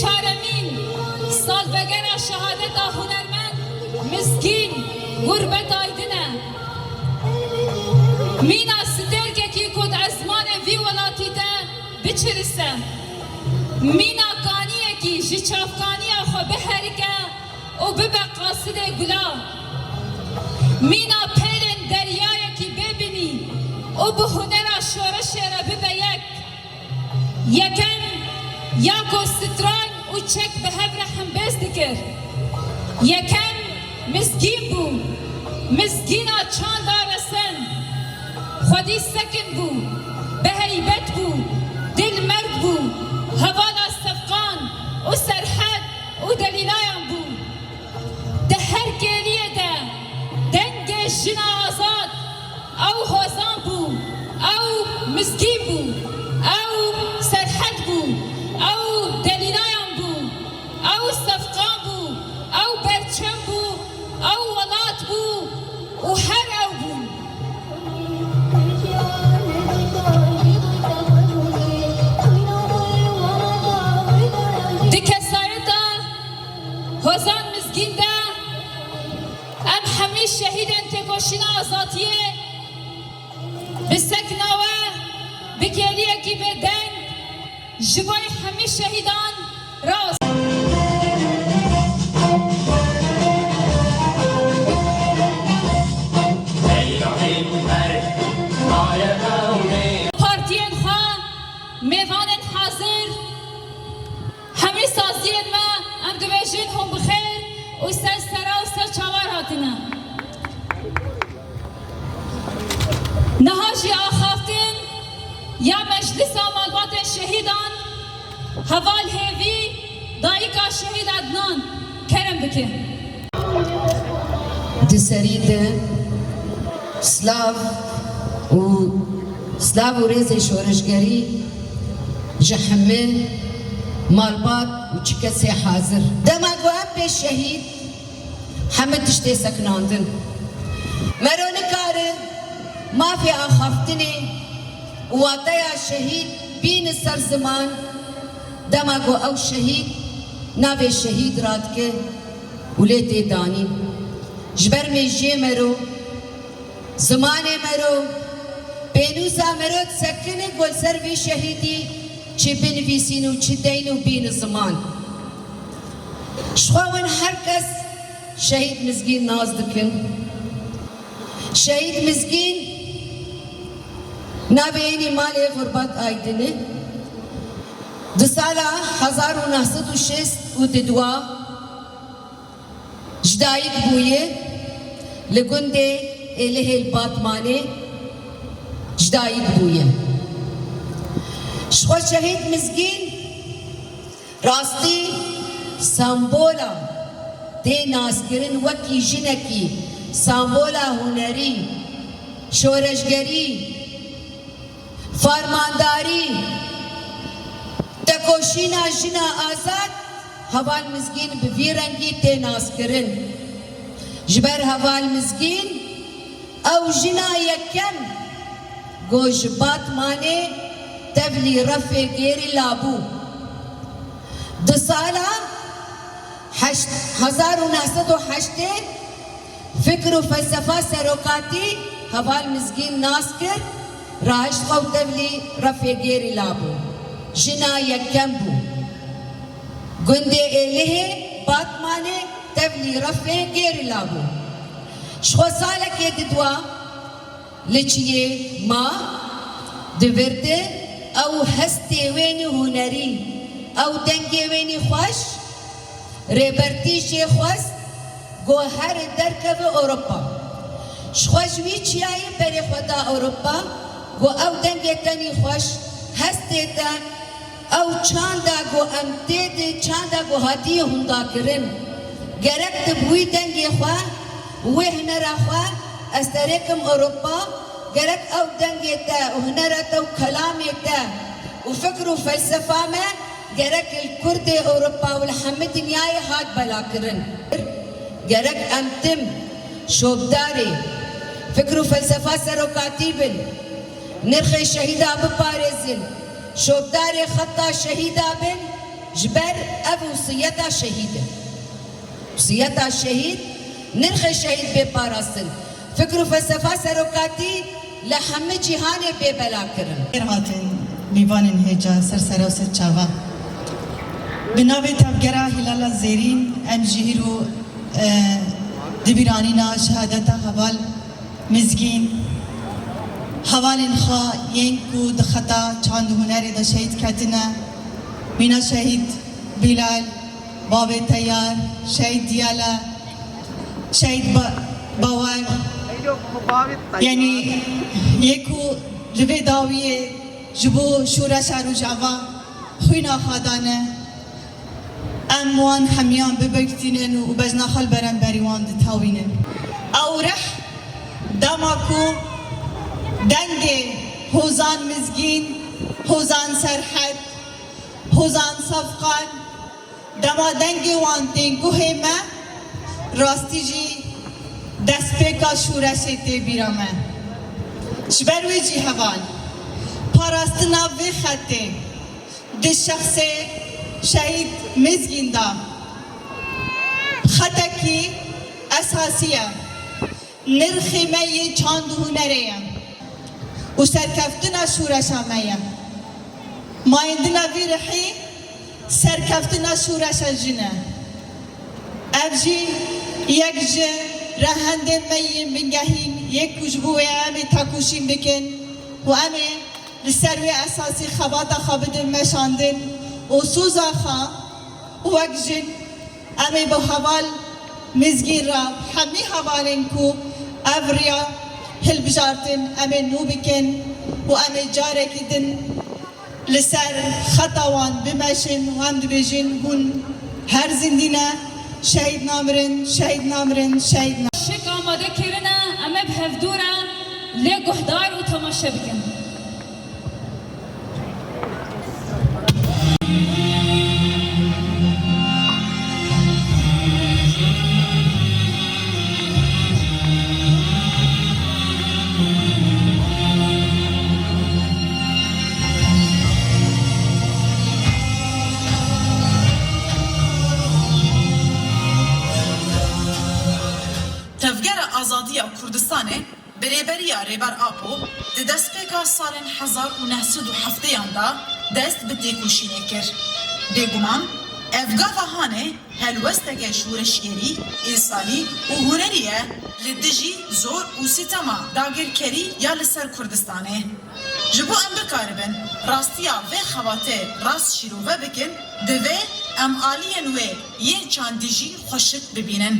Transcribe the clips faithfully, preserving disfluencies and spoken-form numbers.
Çaremîn salvegera şehadeta hunermend Mizgîn Gurbet Aydin e. Mîna stêrkekî ku di ezmanê vî welatî de biçirise, mîna kaniyekî ji çavkaniya xwe biherike û bibe qasidê gula, mîna pêlên deryayekî bêbinî û bi hunera şoreşê re bibe yek. Yekem ya ku stran û çek bi hev re hembêz dikir. Yekem Mizgîn bû. Mizgîna çanda resen. Xwedî sekin bû. Bi heybet bû. Dilmerg bû. Hevala Sefqan û Serhed û Delîlayan bû. Di her kêliyê de dengê jina azad, ew Hozan bû, ew Mizgîn bû, ew Serhed bû, ew Delîlayan bû, ew Sefqan bû, ew Berçem bû, ew welat bû û her ew bûn. Di kesayeta Hozan Mizgîn de em hemî şehîdên têkoşîna azadiyê bi sekna we, bi kêliyekî bêdeng ji bo hemî şehîdan rast. Partiyên xwe, mêvanên hazir, hemî saziyên me, em dibêjin hûn bi xêr û ser sera û ser çawa hatine. Niha jî axaftin ya Meclisa Malbatên Şehîdan, heval Hêvî, dayika Şehîd Ednan, kerem bikin. Di serî de silav û silav û rêzê şoreşgerî ji hemî malbat û çi kesê hazir. Dema ku em bê şehîd, hemî tiştê sekinandin. Mero nikarin mafê axaftinê û wateya şehîd bîne ser ziman, dema ku ew şehîd navê şehîd radike û lê tê danîn. Ji ber mêjiyê mero, zimanê mero, pênûsa mero disekine ku li ser vî şehîdî çi binivîsîn û çi deyn û bîne ziman. Ji xwe win her kes Şehîd Mizgîn nas dikin. Şehîd Mizgîn navê wî malê Xurbat Aydin e. Di sala hezar û neh sed û şêst û didwa ji dayik bûye, li gundê Êlihê li Batmanê ji dayik bûye. Ji xwe Şehîd Mizgîn rastî sembola tê naskirin wekî jinekî, sembola hunerî, şoreşgerî, fermandarî, tekoşîna jina azad, heval Mizgîn bi vî rengî tê naskirin. Ji ber heval Mizgîn, ew jina yekem ku ji Batmanê tevlî refê gêrî labû. Di sala heşt, hezar û neh sed û heştê fikr û felsefa serokatî heval Mizgîn nas kir, rahişt xwe û tevlî refê gêrî labû. Jina yekem bû. Gundê Êlihê, Batmanê, tevlî refê gêrî labû. Ji xwe salekê didwa li çiyê ma, di vir de ew hestê wênî hunerî, ew dengê wênî xweş, Rêbertî jê xwest ku here derkeve Ewropa. Ji xwe ji wî çiyayê berê xwe da Ewropa, ku ew dengê tenî xweş, hestê te, ew çanda ku em tê de, çanda ku hatiye hundakirin. Gerek tu bi wî dengê xwe, wê hunera xwe, ez te rê kim Ewropa, gerek ew dengê te û hunera te û kelamê te û fikr û felsefa me gerek li Kurdê Ewropa û li hemî dinyayê hat belakirin. Gerek em tim şopdarê fikr û felsefa serokatî bin, nirxê şehîda biparêzin, şopdarê xeta şehîda bin, Ji ber ev wesiyeta şehîd e. Wesiyeta şehîd, nirxê şehîd bê parastin. Fikr û felsefa serokatî li hemî cîhanê bê belakirin. Xêr hatin, mîvanên hêja ser sera û ser çava. Bi navê Tevgera Hîlala Zêrîn, em jî îro, e, di bîranîna şehadeta heval Mizgîn, hevalên xwe yên ku di xeta çand û hunerê de şehîd ketine, mîna şehîd Bîlal, bavê Teyar, şehîd Diyala, şehîd Ba-, Bawer, yanî yê ku li vê dawiyê ji bo şoreşa Rojava xwîna xwe dane. Em wan hemiyan bibirkitînin û bejna xwe li beramberî wan ditewînin. Ew rih dema ku dengê Hozan Mizgîn, Hozan Serhed, Hozan Sefqan, dema dengê wan tên guhê me, rastî jî destpêka şoreşê tê bîra me. Ji ber wê jî heval, parastina vê xetê, di şexsê şehîd Mizgîn de xetekî esasî ye. Nirxê me yê çand û hunerê ye û serkeftina şoreşa me ye. Mayîndina vî rihî serkeftina şoreşa jin e. Ev jî yek ji rehendên me yên bingehîn yê ku ji bo wê em ê tekoşîn bikin û em ê li ser wê esasî xebata xwe bidin meşandin û soza xwe û wek jin em ê bi heval Mizgîn re hemî hevalên ku ev riya hilbijartin em ê nû bikin û em ê carekî din li ser xeta wan bimeşin û em dibêjin hûn her zindî ne, şehîd namirin, şehîd namirin, şehîd na- Şik amade kirine, em ê bi hevdû re lê guhdar û temaşe bikin. Tevgera Azadiya Kurdistanê bi rêberiya Rêber Apo di destpêka salên hezar û neh sed û hefteyan de dest bi têkoşînê kir. Bêguman ev gava hanê helwesteke şoreşgerî, însanî û hunerî ye li dijî zor û sîtema dagirkerî ya li ser Kurdistanê. Ji bo em bikaribin rastiya vê xebatê rast şîrove bikin, divê em aliyên wê yên çandî jî xweşik bibînin.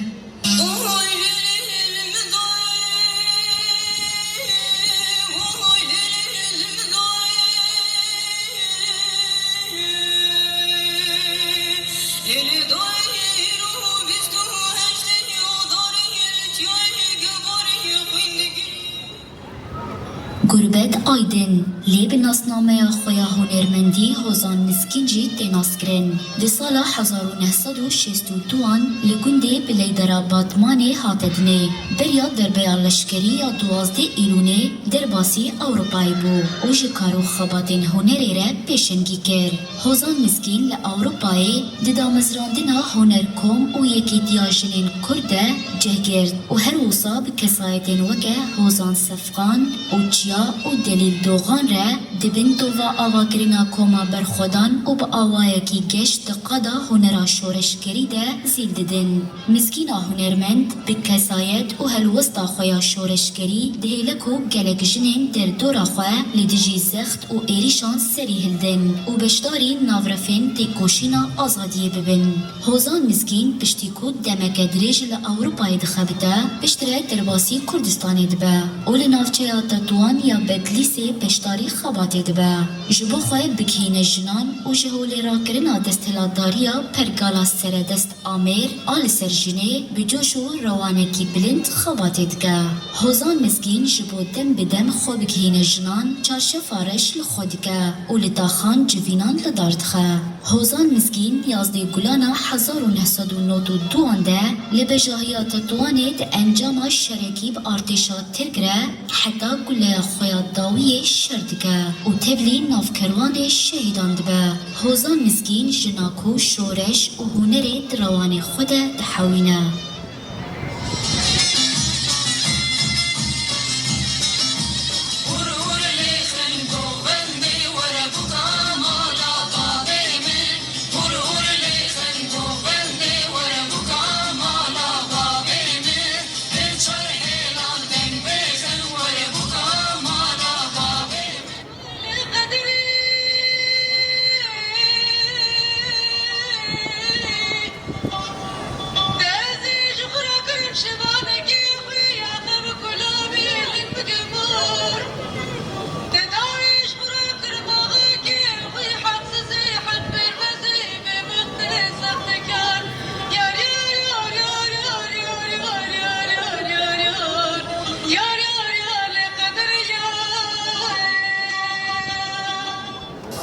Gurbet Aydin, lê bi nasnameya xwe ya hunermendî Hozan Mizgîn jî tê naskirin. Di sala hezar û neh sed û şêst û duan li gundê Bileydera Batmanê hate dinê. Beriya derbeya leşkerî ya duwazdeh Îlûnê derbasî Ewropayê bû û ji kar û xebatên hunerê re pêşengî kir. Hozan Mizgîn li Ewropayê di damezrandina Hunerkom û Yekîtiya Jinên Kurd de cih girt û her wisa bi kesayetên weke Hozan Sefqan û Çiya û Delîl Dogan re di bin tova avakirina Koma Berxwedan û bi awayekî geş di qada hunera şoreşgerî de zîl didin. Mizgîna hunermend bi kesayet û helwesta xwe ya şoreşgerî dihêle ku gelek jinên derdora xwe li dijî zext û êrîşan serî hildin û beşdarî navrefên têkoşîna azadiyê bibin. Hozan Mizgîn piştî ku demeke dirêj li Ewropayê dixebite, piştre derbasî Kurdistanê dibe û li navçeya Tetuan ya Bedlîsê beşdarî xebatê dibe. Ji bo xwe bigihîne jinan û ji holê rakirina desthilatdariya pergala seredest Amêr a li ser jinê bi coş û rewanekî bilind xebatê dike. Hozan Mizgîn ji bo dem bi dem xwe bigihîne jinan, çarşefa reş li xwe dike û li taxan civînan li dar dixe. Hozan Mizgîn yazdeh Gulana hezar û neh sed û nod û duan de li bejahiya Tetwanê di encama şerekî bi artêşa Tirk re heta guleya xwe ya dawiyê şer dike û tevlî nav kerwanê şehîdan dibe. Hozan Mizgîn jina ku şoreş û hunerê di rewanê xwe de dihewîne.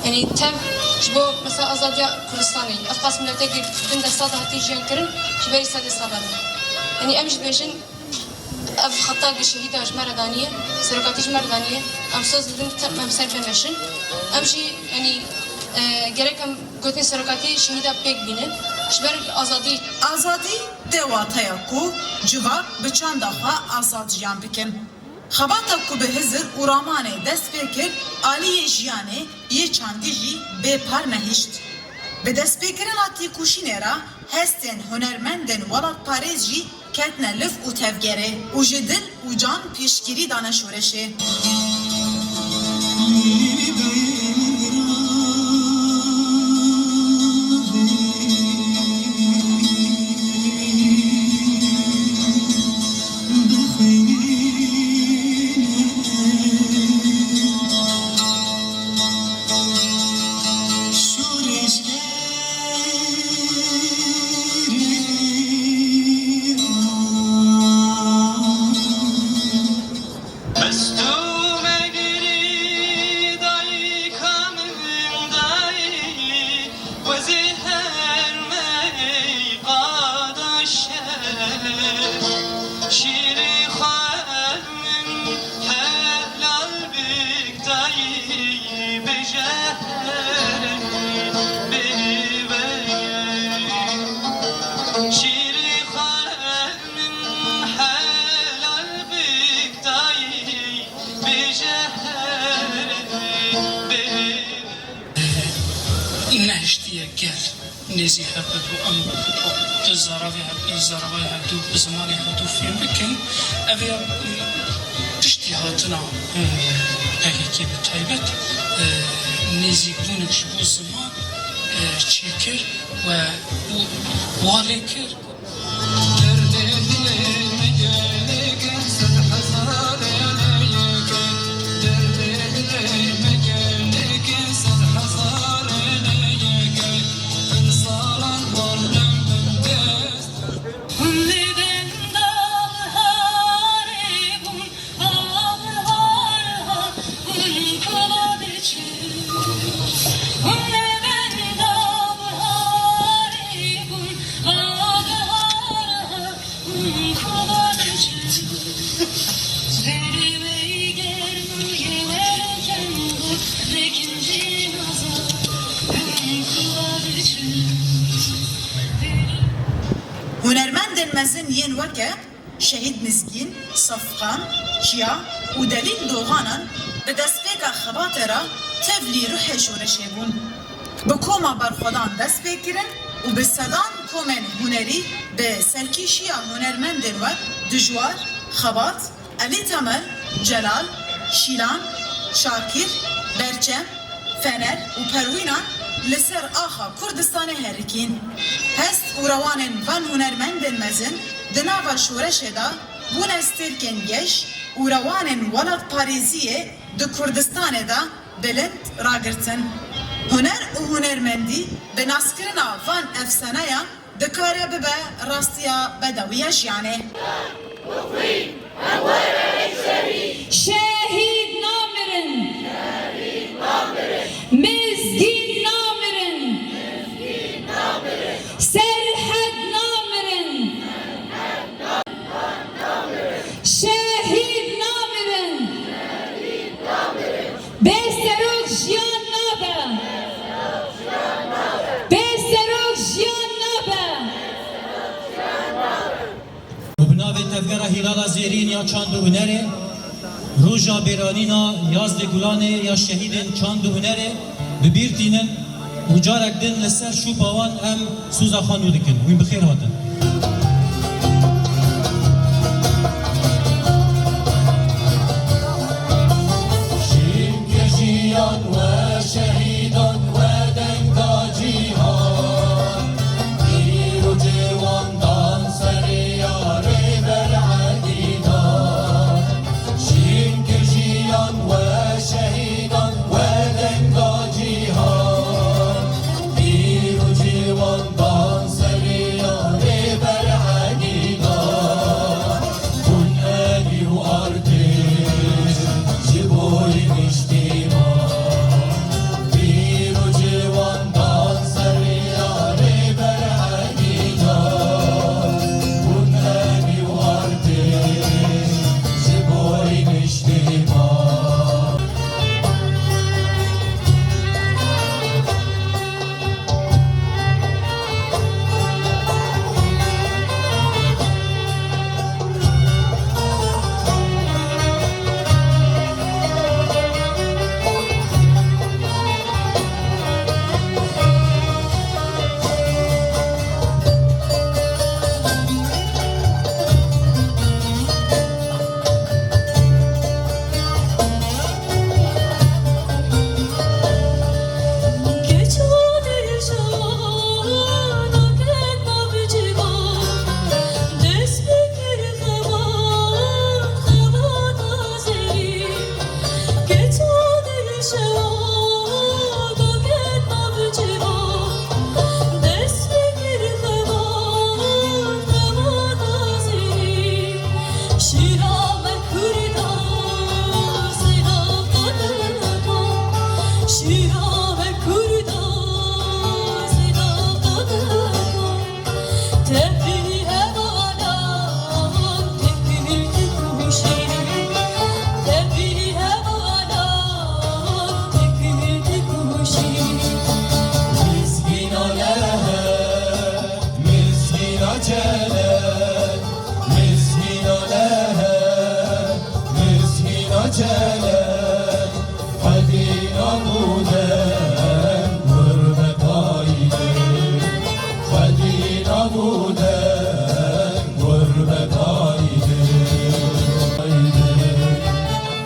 Yanî tev ji bo mesela azadiya Kurdistanê, ev qas miletek bin desta de hatiye jiyan kirin, ji berî sedê sala de. Yanî em jî dibêjin, ev xeta ku şehîda ji me re daniye, serokatî ji me re daniye, em soz didin, tem em ser vê meşin. Em jî, yanî, e, gerek em gotinên serokatî şehîda pêk bînin. Ji ber azadî. Azadî tê wateya ku civak bi çanda xwe azad jiyan bikin. Xebata ku bi hizir û ramanê dest pê kir, aliyê jiyanê yê çandî jî bê par nehişt. Bi destpêkirina têkoşînê re hestên hunermendên welatparêz jî ketine liv û tevgerê û ji dil û can piştgirî dane şoreşê. Ez tu me girî dayika min dayî, wezî her mey qada şer. Şîrî xwe min helal bik dayî, bêje her mey bêver. Şîrî xwe min helal bik dayî, bêje her bê. Nehiştiye gel nêzî hev bibo, em di zaravê hev, zaravayê hevdû, bi zimanê hevdû fêm bikin. Ev ê, e, piştî hatina, e, P K K bi taybet, e, nêzîkbûnek ji bo ziman, e, çêkir we û wa lê kir. Hunermendên mezin yên weke Şehîd Mizgîn, Sefqan, Çiya û Delîl Doxanan di destpêka xebatê re tevlî ruhê şoreşê bûn. Bi koma berxwedan dest pê kirin û bi sedan komên hunerî bi serkêşiya hunermendên wek Dijwar, Xebat, Elî Temel, Celal, Şîlan, Şakîr, Berçem, Fener û Perwînan li ser axa Kurdistanê herikîn. Hest û rewanên van hunermendên mezin di nava şoreşê de bûne stêrkên geş û rewanên welatparêziyê di Kurdistanê de bilind ragirtin. Huner û hunermendî bi naskirina van efsaneyan dikare bibe rastiya bedewiya jiyanê. Şehîd namirin. Mizgîn namirin. Serhed namirin. Şehîd namirin. Bê serok jiyan nabe. Bê serok jiyan nabe. Û bi navê Tevgera Hîlala Zêrîn ya Çand û Hunerê, roja bêranîna Yazdê Gulanê ya şehîdên çand û hunerê bi bîr tînin û carek din li ser şûpa wan em soza xwe nû dikin. Wî bi xêr hatin. Çimkî jiyan we şehîdan we denga cîhan, pîr û ciwandan serî ya Rêber Edî dan. Çimkî jiyan we şehîdan we denga cîhan, pîr û ciwandan serî ya Rêber Edî dan. Hûn evî û artêş ji bo yê niştîman. Pîr û ciwandan serî ya Rêber Edî dan. Hûn evî û artêş ji bo yê niştîman. Mizgîna Celal, mizgîna Celal, mizgîna Celal. Xwedî nabû deng gurbetayî dê, xwedî nabû deng gurbetayî dê.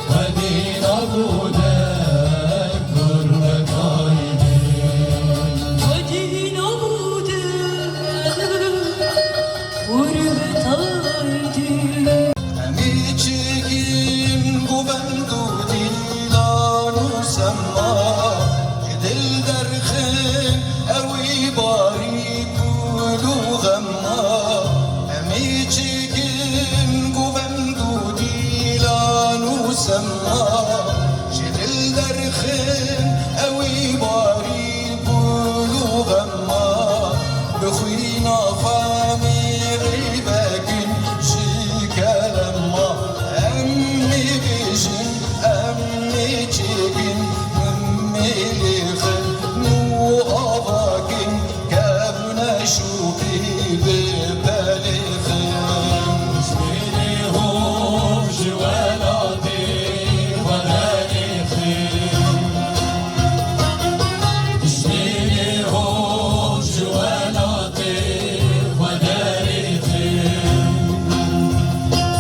Xwedî nabû deng gurbetayî dê. Xwedî nabû deng gurbetayî dê. Em ê çikin govend û dîlan û sema, ji dil derxin ew ê barî kul û xema. Em ê çikin govend û dîlan û sema, ji dil derxin ew ê barî kul û xema. Bi xwîna xwe em ê rê vekin.